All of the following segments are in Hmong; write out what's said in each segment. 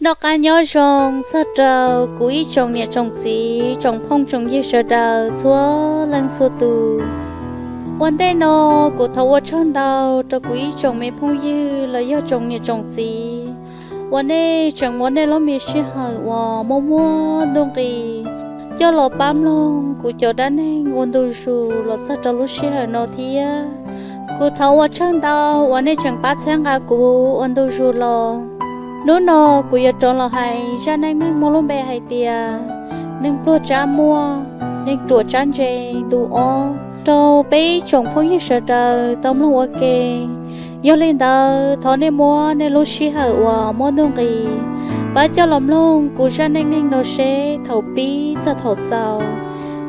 Noj qab nyob zoo txog rau kuv ib tsoom niam tsoom txiv, tsoom phooj tsoom ywg sawv daws txhua leej txhua tus. Ua ntej no kuv thov ua tsaug ntau rau kuv ib tsoom me phooj ywg los yog tsoom niam tsoom txiv uas nej tseem muab nej lub me sij hawm uas muaj muaj nuj nqis coj los pab mloog kuv cov dab neeg ua ntu zus los txog rau lub sij hawm no thiab. Kuv thov ua tsaug ntau uas nej tseem pab txhawb nqa kuv ua ntu zus los. Hnub no kuv yuav rov los hais zaj neej neeg muaj lub npe hais tias neeg pluag tsab muaj, neeg ruam tsab ntse ntu ob rau peb ib tsoom phooj ywg sawv daws tau mloog ua ke. Yog li ntawd thov nej muab nej lub sij hawm uas muaj nuj nqis pab coj los mloog kuv zaj neej neeg no seb thaum pib txog thaum xaus,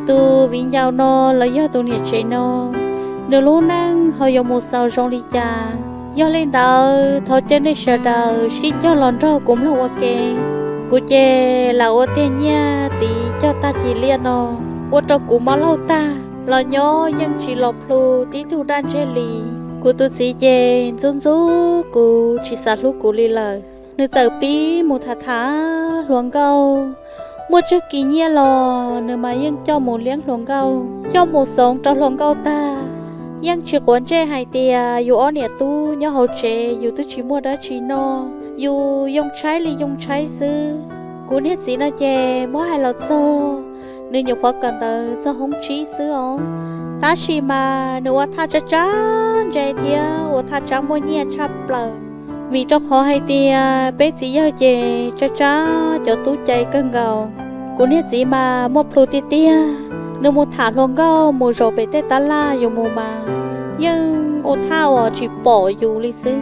tus viv ncaus no los yog tus niam tsev no, nws lub neej ho yuav mus xaus zoo li cas. Yog li ntawd thov caw nej sawv daws sib cog los nrog kuv mloog ua ke. Kuv ces lam ua tiag nyiaj tiv cog tag ci liaj no, ua rau kuv mob laug tag los nyob yeej tsis los plhu tib tug daj ntseg li. Kuv tus txiv ces ntxub ntxub kuv, tsis xav hlub kuv li lawm. Nws txawm pib mus tham tham hluas nkauj, muaj tsawg kis nyiaj los nws mas yeej coj mus liab hluas nkauj, coj mus xoov rau hluas nkauj tag. Yeej tsis quav ntsej hais tias yus ob niam tub nyob hauv tsev yus twb tsis muaj dab tsi noj, yus yoo tshaib li yoo tshaib xwb. Kuv niag txiv no ces muab hais los txog, nws nyuam qhuav kawm ntawv txog hoob tsib xwb os, tab sis mas nws ua thaj tsab tsab ntse thiab ua thaj tsab muaj nyiaj tshaj plaws. Vim rau qhov hais tias peb txiv yawg ces tsab tsab cov tub cai kawg nkaus. Kuv niag txiv mas muaj plhu tiag tiag, nws mus tham hluas nkauj mus zaum pem tej tab laj yuav mus mas yeej ua thaj uas tsis pom yus li xwb.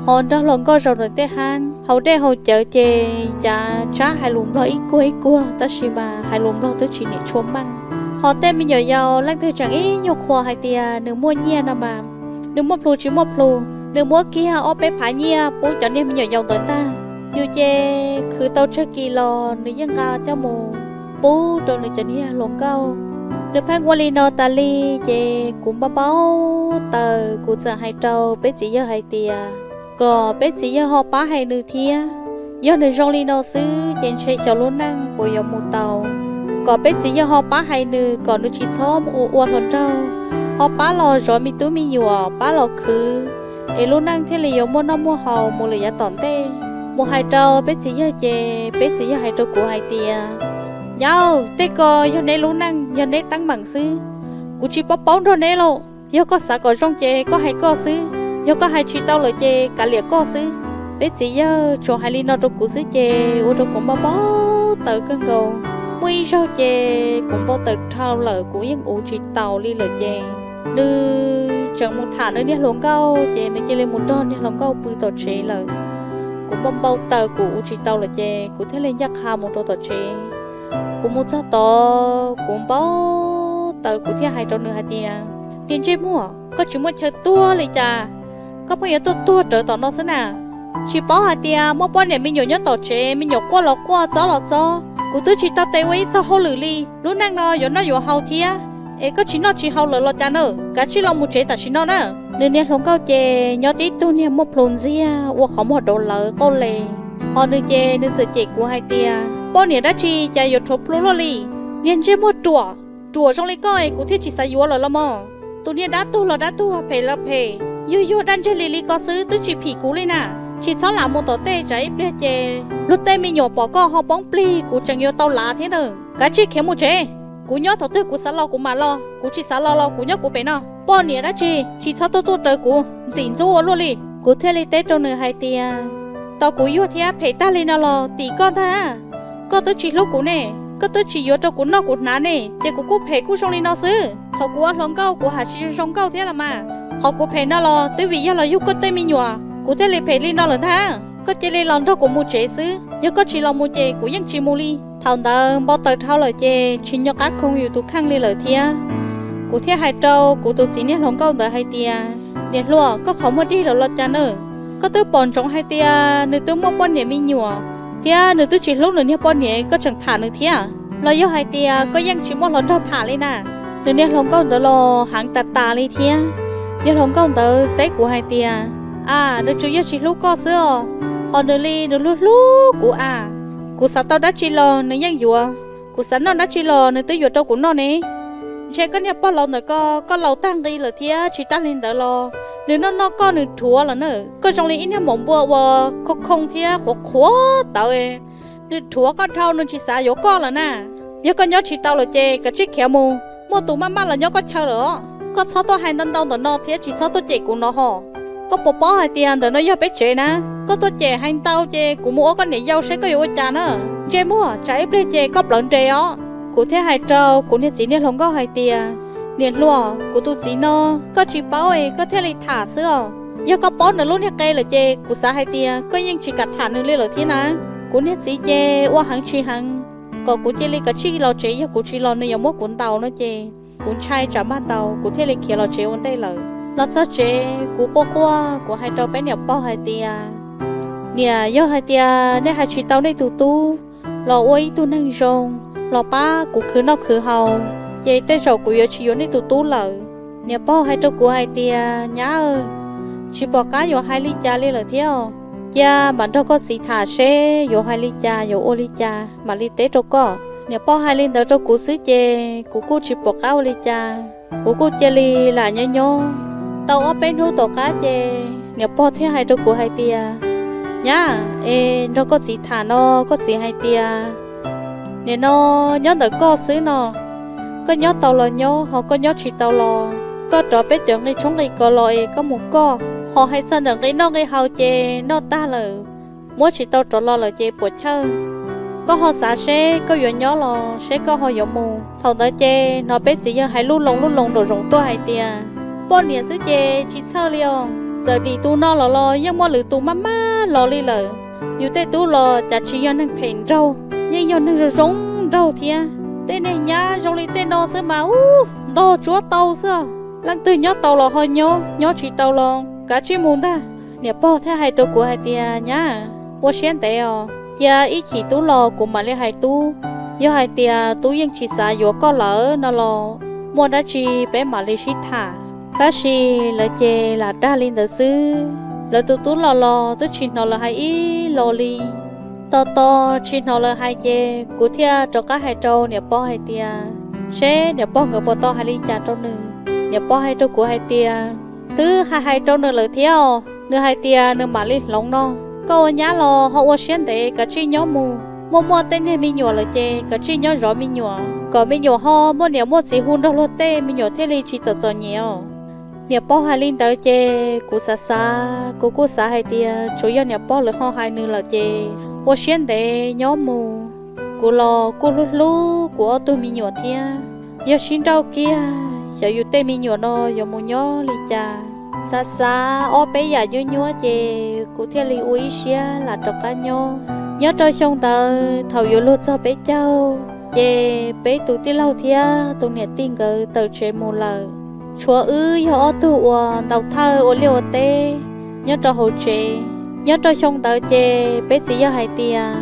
Ho nrog hluas nkauj zaum ntawm tej hab hauv dej hauv cawv ces cav tsab hais lus nplog ib kuag ib kuag, tab sis mas hais lus nplog twb tsis nim tshua meej. Ho tej me nyuam yaus leej twg tseem ib nyuag qhuas hais tias nws muaj nyiaj no mas, nws muaj plhu tsis muaj plhu, nws muab kiag ob peb phav nyiaj pub cov niag me nyuam yaus ntawd ntag. Yus ces khwv tau tsawg kis los nws yeej nqa coj mus pub rau nws cov niag hluas nkauj. Nws pheej ua li no tas li, ces kuv npau npau taws, kuv txawm hais rau peb txiv yawg hais tias kom peb txiv yawg ho pab hais nws thiab. Yog nws zoo li no xwb ces ntshe xyov lub neej puas yuav mus tau. Kom peb txiv yawg ho pab hais nws kom nws tsis txhob mus ua ua hluas nraug, ho pab los zov me tub me nyuam, pab los khwv, es lub neej thiaj li yuav muaj noj muaj haus mus lawm yav tom ntej. Mus hais rau peb txiv yawg ces peb txiv yawg hais rau kuv hais tias, Yauj, tej ko yog neb lub neej, yog neb teeb meem xwb. Kuv tsis paub paub nrog neb lauj. Yog koj xav kom zoo ces koj hais koj xwb, yog koj hais tsis tau lawm ces kav liam koj xwb. Peb txiv yawg tsuas hais li no rau kuv xwb ces ua rau kuv npau npau taws kawg nkaus. Muaj ib zaug ces kuv npau taws dhau lawm, kuv yeej uv tsis taus li lawm ces nws tseem mus tham nws niag hluas nkauj ces nws cia li mus nrog niag hluas nkauj pw tom tsev lawm. Kuv npau npau taws, kuv uv tsis tau lawm ces kuv thiaj li ncaj qha mus rau tom tsev. Kuv mus txog tod kuv npau taws, kuv thiaj hais rau nws hais tias, Niag ntsej muag, koj tsis muaj chaw tuag li cas, koj pheej yuav tuaj tuag rawv tom no xwb na? Tsis paub hais tias muaj poj niam me nyuam nyob tom tsev, me nyuam quaj los quaj, txob los txob, kuv twb tsis tau tes ua ib txog hauj lwm li. Lub neej no yuav noj yuav haus thiab, es koj tsis noj tsis haus lawm los cas na? Kav tsij los mus tsev tam sim no na. Nws niag hluas nkauj ces nyob tib tug niag muaj plhu ntxiag ua qhov muag rau lawv qauj le. Ho nws ces nws txawm cem kuv hais tias, Poj niam dab tsi cas yuav rhuav plhu luaj li? Niag ntsej muag ruam, ruam zoo li koj es kuv thiaj tsis xav yuav lawm los mas. Tus niag dab tuag los dab tuag, phem los phem, yuag yuag daj ntseg li li ko xwb twb tsis phim kuv li na. Tsis txhob lam mus tom tej, tsam ib pliag ces luag tej me nyuam pom koj ho poob plig, kuv tseem yuav tau lav thiab na. Kav tsij khiav mus tsev, kuv nyob thaum twg kuv xav los kuv mam los, kuv tsis xav los los kuv nyob kuv pem no. Poj niam dab tsi, tsis txhob tuaj tuaj rawv kuv, ntxim ntxub ua luaj li. Kuv thiaj li teb rau nws hais tias, Tau kuv yuag thiab phem tag li no los tim koj ntag. Koj twb tsis hlub kuv ne, koj twb tsis yuav rau kuv noj kuv hnav ne, ces kuv kuj phem kuj zoo li no xwb. Thaum kuv ua hluas nkauj kuv haj tsis zoo nkauj thiab los mas. Qhov kuv phem no los twb vim yog los yug koj tej me nyuam, kuv thiaj li phem li no lawm ntag. Koj cia li los nrog kuv mus tsev xwb, yog koj tsis los mus ces kuv yeej tsis mus li. Thaum ntawd npau taws dhau lawm ces tsis nco qab koog yus tus kheej li lawm thiab. Kuv thiaj hais rau kuv tus txiv niag hluas nkauj ntawd hais tias, Niam hluas, koj qhov muag dig lawm los cas na? Koj twb pom ntsoov hais tias nws twb muaj poj niam me nyuam, thiab nws twb tsis hlub nws niag poj niam, koj tseem tham nws thiab? Los yog hais tias koj yeej tsis muaj hluas nraug tham li na? Nws niag hluas nkauj ntawd los heev tas tas li thiab. Niag hluas nkauj ntawd teb kuv hais tias, A, nws tsuas yog tsis hlub koj xwb os. Hos nws li nws hlub hlub kuv a, kuv xav tau dab tsi los nws yeej yuav, kuv xav noj dab tsi los nws twb yuav rau kuv noj ne. Ntshe koj niag pog laus ntawm ko, koj laus tag nqi lawm thiab tsis tag li ntawd los nws noj noj koj nws rhuav lawm na. Koj zoo li ib niag maum npua uas khoo khoo thiab qhuav qhuav tawv, nws rhuav koj dhau nws tsis xav yuav koj lawm na. Yog koj nyob tsis tau lawm ces kav tsij khiav mus, muaj tus maj maj los nyob koj chaw lawm os. Koj txhob tuaj hais ntau ntau ntawm no thiab tsis txhob tuaj cem kuv no hos. Koj puas paub hais tias ntawm no yog peb tsev na? Koj tuaj cem hais ntau ces kuv mus ua koj niam yau seb koj yuav ua cas na. Ntsej muag, tsam ib pliag ces koj plawv nres os. Kuv thiaj hais rau kuv niag txiv niag hluas nkauj hais tias, niam hluas, kuv tus txiv no, koj tsis paub es koj thiaj li tham xwb os. Yog koj paub nws lub niag qe lawm ces kuv xav hais tias koj yeej tsis kam tham nws li lawm thiab na. Kuv niag txiv ces ua heev tsis heev, kom kuv cia li kav tsij los tsev, yog kuv tsis los nws yuav muab kuv ntaus no ces kuv ntshai tsam mag ntaus kuv thiaj li khiav los tsev ua ntej lawm. Los txog tsev kuv quaj quaj kuv hais rau peb niam pog hais tias, niam, yog hais tias nej hais tsis tau nej tus tub los ua ib tug neeg zoo, los pab kuv khwv noj khwv haus, ces tej zaum kuv yuav tsis yuav nej tus tub lawm. Niam pog hais rau kuv hais tias, nyab, tsis pom qab yuav hais li cas li lawm thiab, cia mam nrog koj txiv tham seb yuav hais li cas yuav ua li cas mam li teb rau koj. Niam pog hais li ntawd rau kuv xwb ces kuv kuj tsis pom qab ua li cas, kuv kuj cia li lam nyob nyob. Tau ob peb hnub tom qab ces niam pog thiaj hais rau kuv hais tias, nyab, es nrog koj txiv tham no, koj txiv hais tias, nim no nyob ntawm koj xwb no, koj nyob tau los nyob, ho koj nyob tsis tau los koj rov peb cov nqi tshoob nqi kos los es koj mus koj. Ho hais txog ntawm nqi noj nqi haus ces noj tag lawm, muab tsis tau rov los lawm ces puam chawj. Koj ho xav seb koj yuav nyob los seb koj ho yuav mus. Thaum ntawd ces hnov peb txiv yawg hais lub loo lub loo nraum zoov tuaj hais tias, poj niam xwb ces tsis txhawj li os, txawm dim tus no los los yeej muaj lwm tus maj maj los li lawm. Yus tej tub los cas tsis yog neeg phem nraug, yeej yog neeg zoo zoo nraug thiab. Tej niag nyab zoo li tej no xwb mas ub, ntog tsuab tau xwb. Leej twg nyob tau los ho nyob, nyob tsis tau los kav tsij mus ntag. Niam pog thiaj hais rau kuv hais tias, nyab, ua siab ntev os, cia ib chim tub los kuv mam li hais tub. Yog hais tias tub yeej tsis xav yuav koj lawm no los muaj dab tsi peb mam li sib tham. Tab sis lawv ces lam dag li ntawd xwb. Lawv tus tub los los twb tsis hnov lawv hais ib lo li. Tos tos tsis hnov lawv hais ces kuv thiaj rov qab hais rau niam pog hais tias, seb niam pog nkawd puas tau hais li cas rau nws. Niam pog hais rau kuv hais tias, twb hais hais rau nws lawm thiab, nws hais tias nws mam li hloov no. Koj ua nyab los ho ua siab ntev, kav tsij nyob mus. Muaj muaj tej niag me nyuam lawm ces kav tsij nyob zov me nyuam, kom me nyuam ho muaj niam muaj txiv hu nrog luag tej, me nyuam thiaj li tsis txom txom nyem os. Niam pog hais li ntawd ces kuv xav xav, kuv kuj xav hais tias tsuas yog niam pog lawv ho hais nws lawm ces ua siab ntev nyob mus. Kuv los kuj hlub hlub kuv ob tug me nyuam thiab, yog sib nrauj kiag xyov yus tej me nyuam no yuav mus nyob li cas. Xav xav ob peb yam nyuaj nyuaj ces kuv thiaj li ua ib siab lam rov qab nyob. Nyob rau xyoo ntawd thaum yuav luag txog peb caug ces peb tus tij laug thiab tus niam tij nkawd tawm tsev mus lawm. Tshuav wb yog ob tug uas ntaus thawj ua liaj ua teb nyob rau hauv tsev. Nyob rau xyoo ntawd ces peb txiv yawg hais tias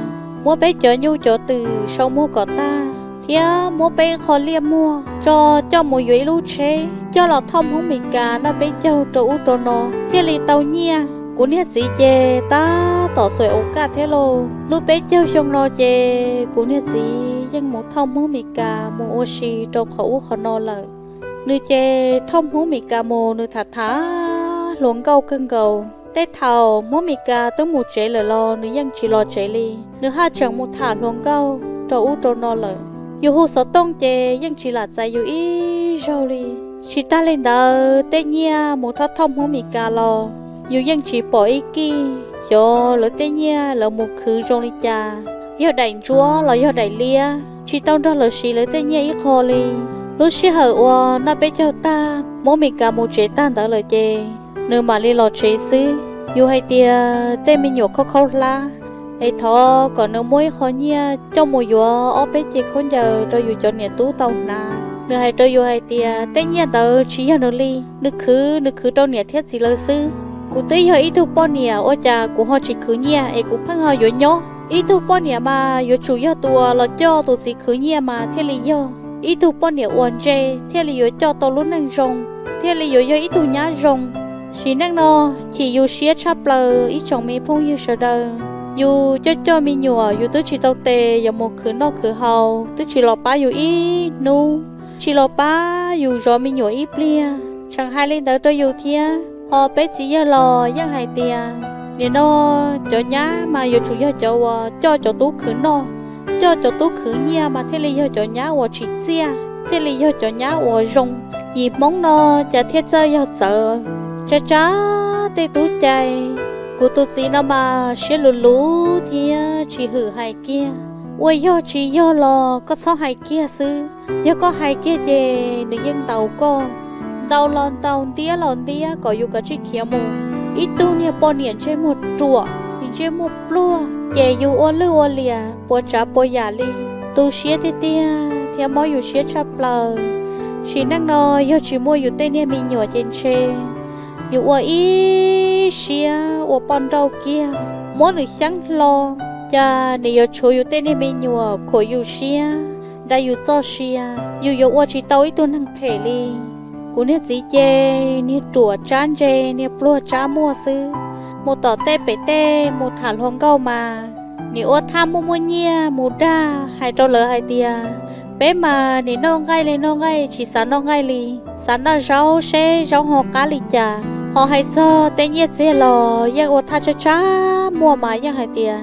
muab peb cov nyuj cov twm sau muag kom tag thiab muab peb qho liaj muag tso coj mus yuav ib lub tsheb coj los thauj Hmoob Mes Kas noj peb caug rau ub rau no thiaj li tau nyiaj. Kuv niag txiv ces tab tom xuaim aus kaj thiab lauj. Lub peb caug xyoo no ces kuv niag txiv yeej mus thauj Hmoob Mes Kas mus ua si rau qhov ub qhov no lawm. Nws ces thauj Hmoob Mes Kas mus nws tham tham hluas nkauj kawg nkaus. Tej thaum Hmoob Mes Kas twb mus tsev lawm los nws yeej tsis los tsev li, nws haj tseem mus tham hluas nkauj rau ub rau no lawm. Yus hu xov tooj ces yeej tsis lam txais yus ib zaug li. Tsis tag li ntawd tej nyiaj mus thauj thauj Hmoob Mes Kas los yus yeej tsis pom ib kij xyov lawv tej nyiaj lawv mus khwv zoo li cas, yog daim ntsuab los yog daim liab, tsis tau nrog lawv siv lawv tej nyiaj ib qho li. Lub sij hawm uas noj peb caug tag Hmoob Mes Kas mus tsev tag ntawd lawm ces nws mam li los tsev xwb. Yus hais tias tej me nyuam khaub khaub hlab es thov kom nws muab ib qho nyiaj coj mus yuav ob peb ce khaub ncaws rau yus cov niam tub tau hnav. Nws hais rau yus hais tias tej nyiaj ntawd tsis yog nws li, nws khwv nws khwv rau niam thiab txiv lawv xwb. Kuv twb yog ib tug poj niam ua cas kuv ho tsis khwv nyiaj es kuv pheej ho yuav nyob. Ib tug poj niam mas yuav tsum yog tus uas los coj tus txiv khwv nyiaj mas thiaj li yog ib tug poj niam uas ntse, thiaj li yuav coj tau lub neej zoo, thiaj li yuav yog ib tug nyab zoo. Sim neej no chim yus siab tshaj plaws ib tsoom me phooj ywg sawv daws. Yus coj coj me nyuam yus twb tsis tau tes yuav mus khwv noj khwv haus, twb tsis los pab yus ib hnub, tsis los pab yus zov me nyuam ib pliag, tseem hais li ntawd rau yus thiab. Ho peb txiv yawg los yeej hais tias, nim no cov nyab mas yuav tsum yog cov uas coj cov tub khwv noj, coj cov tub khwv nyiaj mas thiaj li yog cov nyab uas tsim txiaj, thiaj li yog cov nyab uas zoo. Yim Hmoob no cas thiaj txawj yog txawv. Tsab tsab tej tub cai, kuv tus txiv no mas siab luv luv thiab tsis hwm hais kiag. Ua yog tsis yog los koj txhob hais kiag xwb. Yog koj hais kiag ces nws yeej ntaus koj, ntaus los ntaus, ntiab los ntiab kom yus kav tsij khiav mus. Ib tug niag poj niam ntsej muag ruam, ntsej muag pluag, ces yus ua lwj ua liam puas tsav puas yam li. Tu siab tiag tiag thiab mob yus siab tshaj plaws. Sim neej no yog tsis muaj yus tej niag me nyuam ces ntshe yus ua ib siab ua poj nrauj kiag, muab nws xyeeb hlo, cas nws yuav tshuav yus tej niag me nyuam khuam yus siab, da yus txoj sia, yus yuav ua tsis tau ib tug neeg phem li. Kuv niag txiv ces niag ruam tsab ntse, niag pluag tsab muaj xwb. Mus tom tej pem tej mus tham hluas nkauj mas nim ua thaj muaj muaj nyiaj mus dag hais rau lawv hais tias, peb mas nim noj nqaij li noj nqaij tsis xav noj nqaij li, xav noj zaub seb zaub ho qab li cas. Ho hais txog tej nyiaj txiag los yeej ua thaj tsab tsab muaj mas yeej hais tias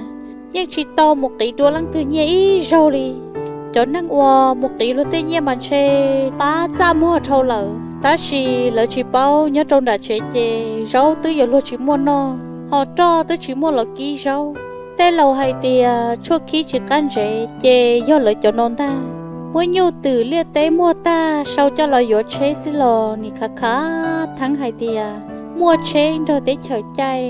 yeej tsis tau mus qiv dua leej twg nyiaj ib zaug li. Cov neeg uas mus qiv luag tej nyiaj mas ntshe pab txaj muag dhau lawm, tab sis lawv tsis paub nyob rau nram tsev ces zaub twb yuav luag tsis muaj noj, ho roj twb tsis muaj los kib zaub. Tej laus hais tias tshuaj khib tsis qab ntsev ces yog lawv cov no ntag. Muab nyuj twm liaj teb muag tag sau coj los yuav tsheb xwb los nim khav khav theeb hais tias muaj tsheb nrog teb chaws caij,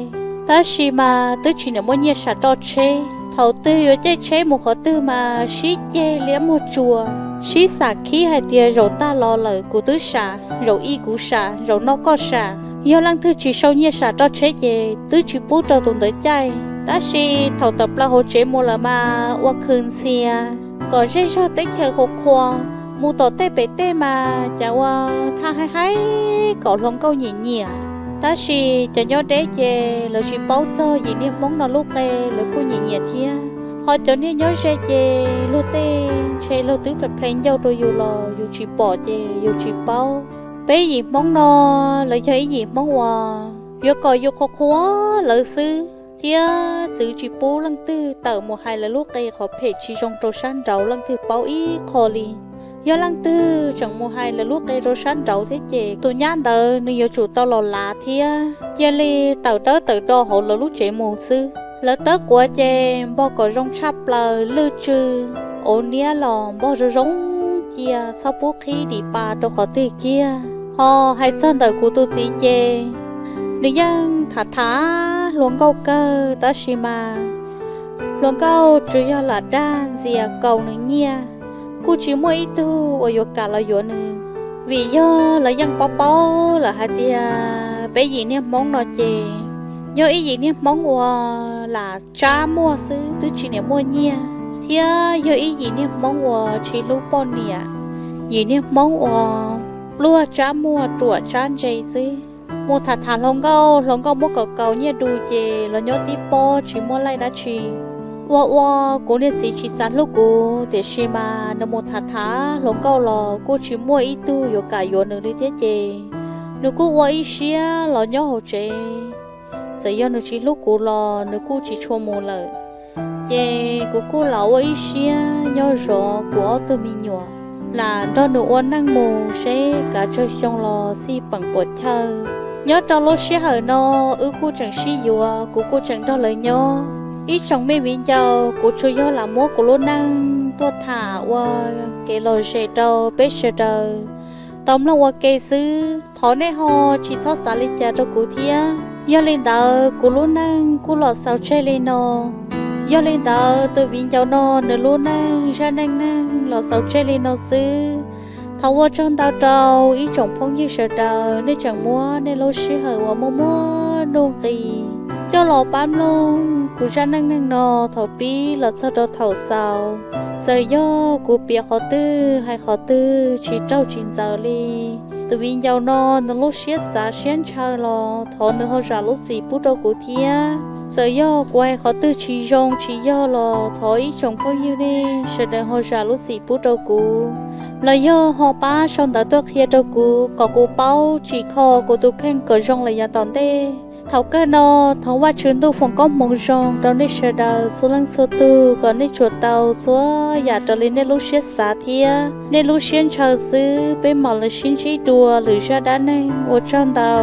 tab sis mas twb tsis niam muaj nyiaj sam roj tsheb. Thaum twg yuav caij tsheb mus qhov twg mas sib ceg liab muag tsuas, sib xam khib hais tias zaum tag los lawm kuv twb sam, zaum ib kuv sam, zaum no koj sam. Yog leej twg tsis sau nyiaj sam roj tsheb ces twb tsis pub rau tus ntawd caij. Tab sis thaum tawm plaws hauv tsev mus lawm mas ua khwv ntxhias kom zej zog teb chaws qhuas qhuas, mus tom tej pem tej mas cas ua thaj haib haib kom hluas nkauj nyiam nyiam. Tab sis cov nyob deb ces lawv tsis paub txog yim niag Hmoob no lub qe, lawv kuj nyiam nyiam thiab. Ho cov niag nyob ze ces luag tej ntshe luag twb ple ncauj rau yus los yus tsis pom ces yus tsis paub. Peb yim Hmoob no, lawv yog ib yim Hmoob uas yuav kom yus qhuas qhuas lawv xwb, thiab txwv tsis pub leej twg tawm mus hais lawv lub qe qhov phem tsis zoo rau sab nraud leej twg paub ib qho li. Yog leej twg tseem mus hais lawv lub qe rau sab nraud thiab ces tus nyab ntawd nws yuav tsum tau los lav thiab cia li tawm dawb tawm do hauv lawv lub tsev mus xwb. Lawv tawb quav ces npog kom zoo tshaj plaws lwj tsw, auv niab los npog zoo zoo cia, txhob pub qhib dim pa rau qhov twg kiag. Ho hais txog ntawm kuv tus txiv ces nws yeej tham tham hluas nkauj kawg, tab sis mas hluas nkauj tsuas yog lam dag ntxias kaus nws nyiaj, kuj tsis muaj ib tug uas yuav kam los yuav nws. Vim yog lawv yeej paub paub lawm hais tias peb yim niag Hmoob no ces nyob ib yim niag Hmoob uas lam tsab muaj xwb twb tsis niam muaj nyiaj, thiab yog ib yim niag Hmoob uas tsis hlub poj niam, yim niag Hmoob uas pluag tsab muaj ruam tsab ntse xwb. Mus tham tham hluas nkauj, hluas nkauj muab kaus kaus nyiaj du ces los nyob tib pob tsis muaj laij dab tsi. Ua ua kuv niag txiv tsis xav hlub kuv, tiam sis mas nws mus tham tham hluas nkauj los kuj tsis muaj ib tug yuav kam yuav nws li thiab ces nws kuj ua ib siab los nyob hauv tsev. Txawm yog nws tsis hlub kuv los nws kuj tsis tshua mus lawm. Ces kuv kuj lam ua ib siab nyob zov kuv ob tug me nyuam, lam nrog nws ua neej mus seb kav tsawg xyoo los xij peem puam chawj. Nyob rau lub sij hawm no wb kuj tseem sib yuav, kuv kuj tseem nrog lawv nyob. Ib tsoom me viv ncaus, kuv tsuas yog lam muab kuv lub neej tuaj tham ua kev lom zem rau peb sawv daws tau mloog ua ke xwb. Thov nej ho tsis txhob xav li cas rau kuv thiab. Yog li ntawd kuv lub neej kuj los xaus tseg li no. Yog li ntawd tus viv ncaus no nws lub neej zaj neej neeg los xaus tseg li no xwb. Thov ua tsaug ntau rau ib tsoom phooj ywg sawv daws nej tseem muab nej lub sij hawm uas muaj muaj nuj nqis coj los pab mloog kuv zaj neej neeg no thaum pib los txog rau thaum xaus. Txawm yog kuv piav qhov twg hais qhov twg tsis raug tsis ntxaws li, tus viv ncaus no nws lub siab xav siab ntshaw los thov nws ho zam lub txim pub rau kuv thiab. Txawm yog kuv hais qhov twg tsis zoo tsis yog los thov ib tsoom phooj ywg nej sawv daws ho zam lub txim pub rau kuv, los yog ho pab sau ntawv tuaj qhia rau kuv kom kuv paub tsim kho kuv tus kheej kom zoo lawm yav tom ntej. Thaum kawg no thov Vajtswv ntuj foom koob hmoov zoo rau nej sawv daws txhua leej txhua tug kom nej tsuas tau txhua yam raws li nej lub siab xav thiab nej lub siab ntshaw xwb. Peb mam li sib ntsib dua lwm zaj dab neeg, ua tsaug ntau.